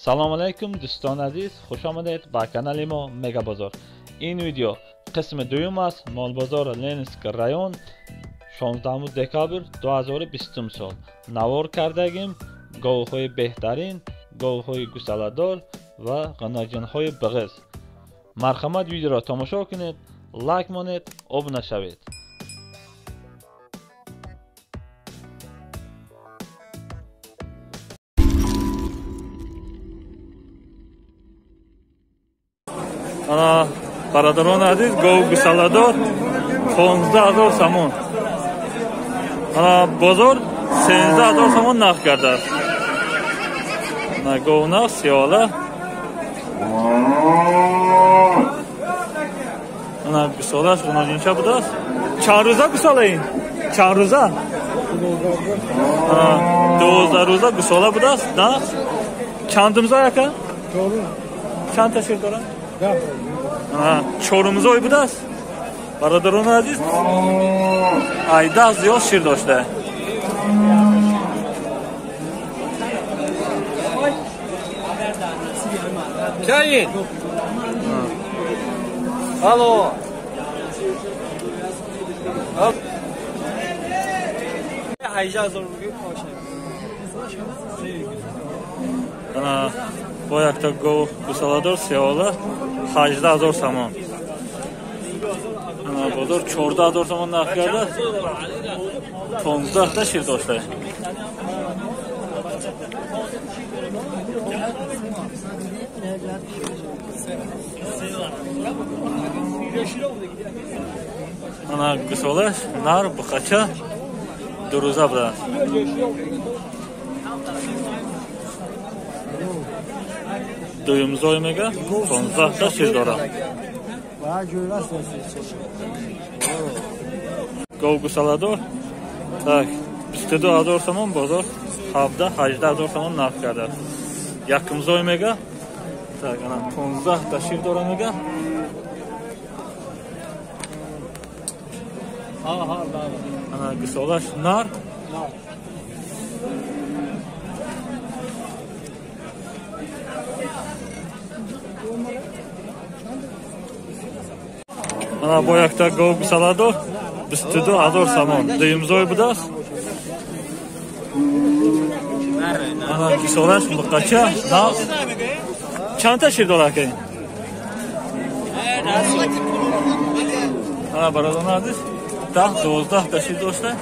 Салом алейкум дӯстони азиз, хуш омадед ба канали мо Мега Бозор. Ин видео қисми дуюм аст, молбозор Ленинск район 16 декабр 2020 сол. Навор кардагим говҳои беҳтарин, говҳои гусаладор ва ғанаҷинҳои бағиз. Марҳамат видеоро тамошо кунед, лайк монед, обуна шавед. Ана бародарони азиз, гов гусаладор 15000 сомон. Ана бозор 13000 сомон нарх кардааст. Ана гов нарх сиёла. Ана гусалаш гуногунча будааст. Чанд рӯза гусала ин? Чанд рӯза? Ана 12 рӯза гусала будааст. Нарх чандумза яка? Чанд та шир дорад? Чорумзой будааст. Бародарони азиз, айда зиёд шир дошта. Чаин. Алло. Ана бо якта гов гусаладор сиёла 18000 сомон. Ана бозор 14000 сомон нарх карда, 15 та шир дошта. Ана гусалаш нар буқача дурӯза будааст. Дуюмзой мега 15 та шир дорад. Гов гусаладор так 22000 сомон, бозор 17-18000 сомон нарх кардааст. Якумзой мега так ана 15 та шир дорад мега. Ана гусалаш нар ана бо якта гов гусаладор 22000 сомон. Дуюмзой будааст. Ана гусалаш муқача нав. Чанд та шир дорад ки? Ана бародарони азиз, 10-12 та шир дошта.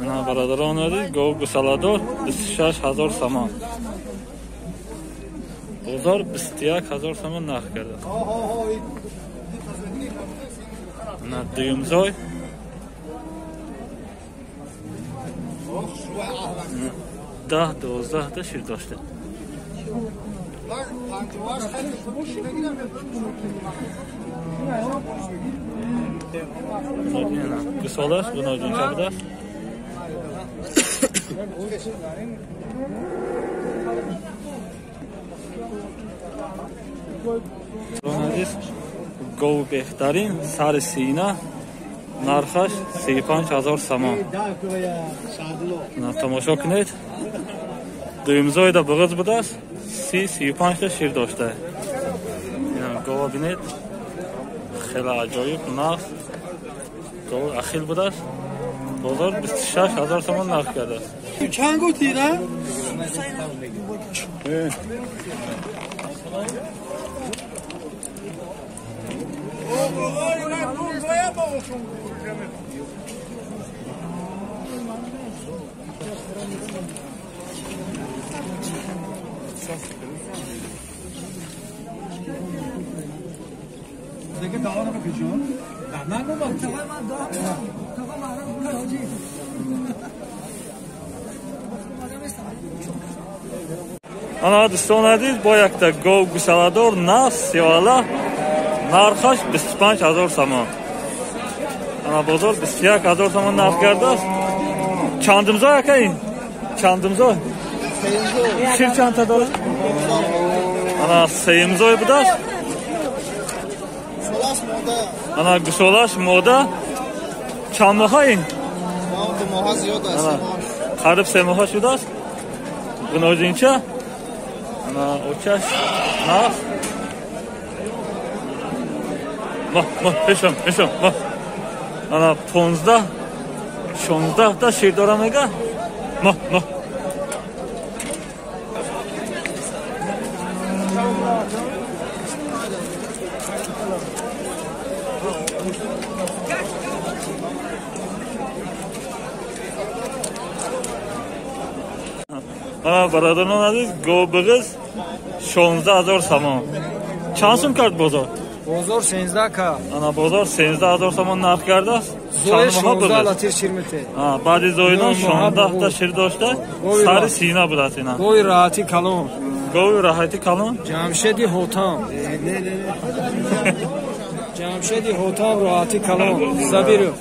Ана бародарони азиз, гов гусаладор 26000 сомон. Бозор 21000 сомон нарх кардааст. Ана дуюмзой 10-12 та шир дошта. Гусалаш гуногунча будааст. Азиз, гов беҳтарин сари сина, нархаш 35000 сомон. Тамошо кунед. Дуюмзоида бағиз будааст, 30-35 та шир дошта. Гова бинед, хеле аҷоиб нарх. Гов ахил будааст. Бозор 26000 сомон нарх кардааст. Чанд гуфтӣ, на? Ана дӯстони азиз, бо якта гов гусаладор нав сиёла, нархаш 25000 сомон. Ана бозор 21000 сомон нарх кардааст. Чандумзой ака ин? Чандумзой? Шир чанд та дорад? Ана сеюмзой будааст. Ана гусолаш мода. Чанд моҳа ин? Ду моҳа зиёд аст. Қариб се моҳа шудааст. Гуножинча. Ана очаш нағз. Ма, ма, пешам, пешам, ма. Ана 15, 16 та шир дора мега. Ма, ма. Ана бародарон азиз, говбиғиз 16 ҳазор сомон. Чанд сум кард бозор? Бозор 13 кард. Ана бозор 13 ҳазор сомон нарх кардааст. Зои 16 латир шир мете. Баъди зоидан 16 та шир дошта, сари сина будааст ина. Гови раҳати калон. Гови раҳати калон? Ҷамшеди Ҳотам. Ҷамшеди Ҳотам раҳати калон. Забиров.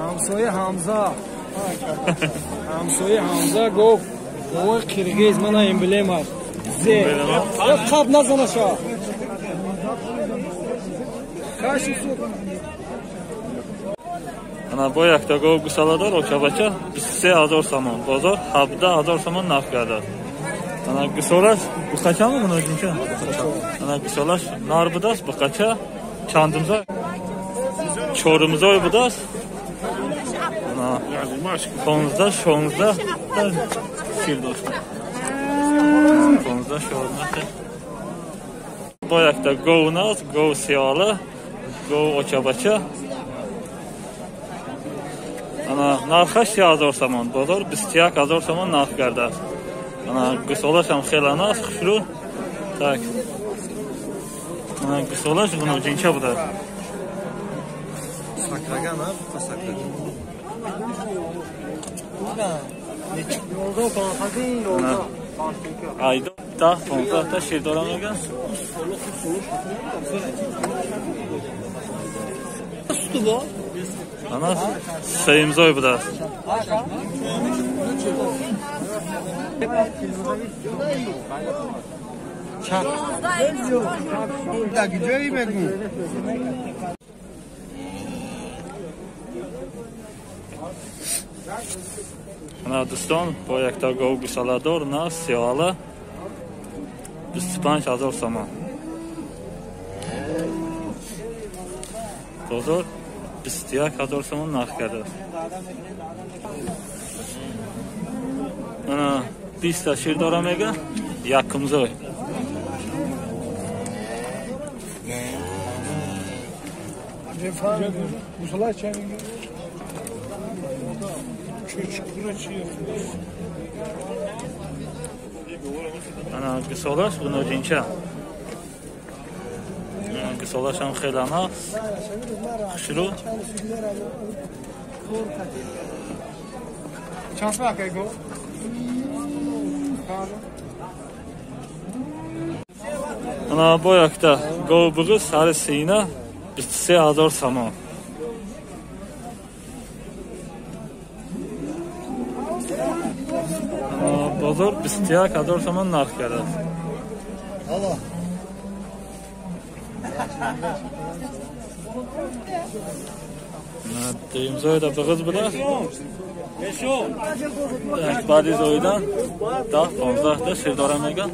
Ҳамсоя Ҳамза. Ҳамсоя Ҳамза гуфт гови қирғиз мана эмблема. Зе. Қаб назанаша. Ана бо якта гов гусаладор очабача 23 ҳазор сомон. Бозор 17 ҳазор сомон нарх кардааст. Ана гусолаш буқачами гуножинча? Ана гусолаш нар будааст, буқача чандумзой? Чорумзой будааст. Ана 15, 16 шир дошта. 15, 16. Бо якта гов наст, гов сиёла, гов очабача. Ана нархаш 30 ҳазор сомон, бозор 21 ҳазор сомон нарх кардааст. Ана гусолаш ҳам хеле наст, хушрӯ. Так. Ана гусолаш гуноҷинча будааст. Сакраган, а? Сакраган. Айдо 10, 15 та шир дора мега. Ана сеюмзой будааст. Ана дӯстон, бо якта гов гусаладор на сиёла 25 ҳазор сомон. Бозор 21 ҳазор сомон нарх кардааст. Ана 20 та шир дора мега, якумзой. Ана гусолаш гуноҷинча. Гусолаш ҳам хеле нағз, хушрӯ. Ана бо якта говбиғиз сари сина 23 ҳазор сомон. Бозор 21 ҳазор сомон нарх кардааст. Дуюмзоида биғиз будааст. Баъди зоидан 10, 15 та шир дора мега.